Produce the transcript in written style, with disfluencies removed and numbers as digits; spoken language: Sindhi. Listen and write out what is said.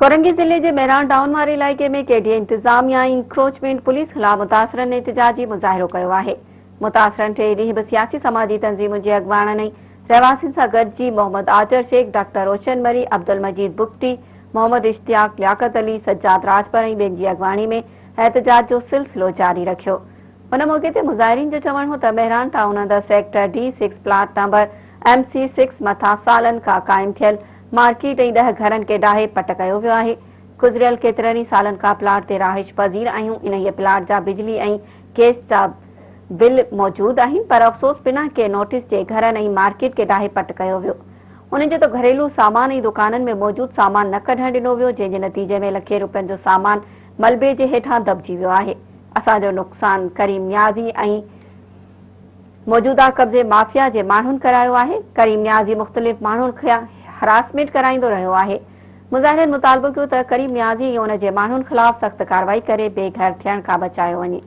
ڪورنگي ضلعي جي مهراڻ ٽائون واري علائقي ۾ ڪي ڊي اي انتظاميا ۽ انڪروچمينٽ پوليس خلاف متاثرن احتجاجي مظاهرو ڪيو آهي. متاثرن ٽئين ڏينهن به سياسي سماجي تنظيمن جي اڳواڻن ۽ رهواسين سان گڏجي محمد آچر شيخ، ڊاڪٽر روشن مري، عبدالمجيد بگٽي، محمد اشتياق، لياقت علي، سجاد راڄپر ۽ ٻين جي اڳواڻي ۾ احتجاج جو سلسلو جاري رکيو. ان موقعي تي مظاهرين جو چوڻ هو ته مهراڻ ٽائون اندر sector D six plot number M C six مٿان سالن کان قائم ٿيل مارڪيٽ ۽ ڏهه گهرن کي ڊاهي پٽ ڪيو ويو آهي. گذريل ڪيترن ئي سالن کان پلاٽ تي رهائش پذير آهيون، انهيء پلاٽ جا بجلي ۽ گئس جا بل موجود آهن پر افسوس بنا ڪنهن نوٽيس جي گهرن ۽ مارڪيٽ کي ڊاهي پٽ ڪيو ويو. انهن جو ته گهريلو سامان ۽ دڪانن ۾ موجود سامان نه ڪڍڻ ڏنو ويو جنهن جي نتيجي ۾ لکين روپين جو سامان ملبي جي هيٺان دٻجي ويو آهي. اسان جو نقصان ڪريم نيازي ۽ موجوده قبضي مافيا جي ماڻهن ڪرايو آهي، ڪريم نيازي مختلف ماڻهن کان هراسمينٽ ڪرائيندو رهيو آهي. مظاهرين مطالبو ڪيو ته ڪريم نيازي ۽ ان جي ماڻهن خلاف سخت ڪارروائي ڪري بي گهر ٿيڻ کان بچايو وڃي.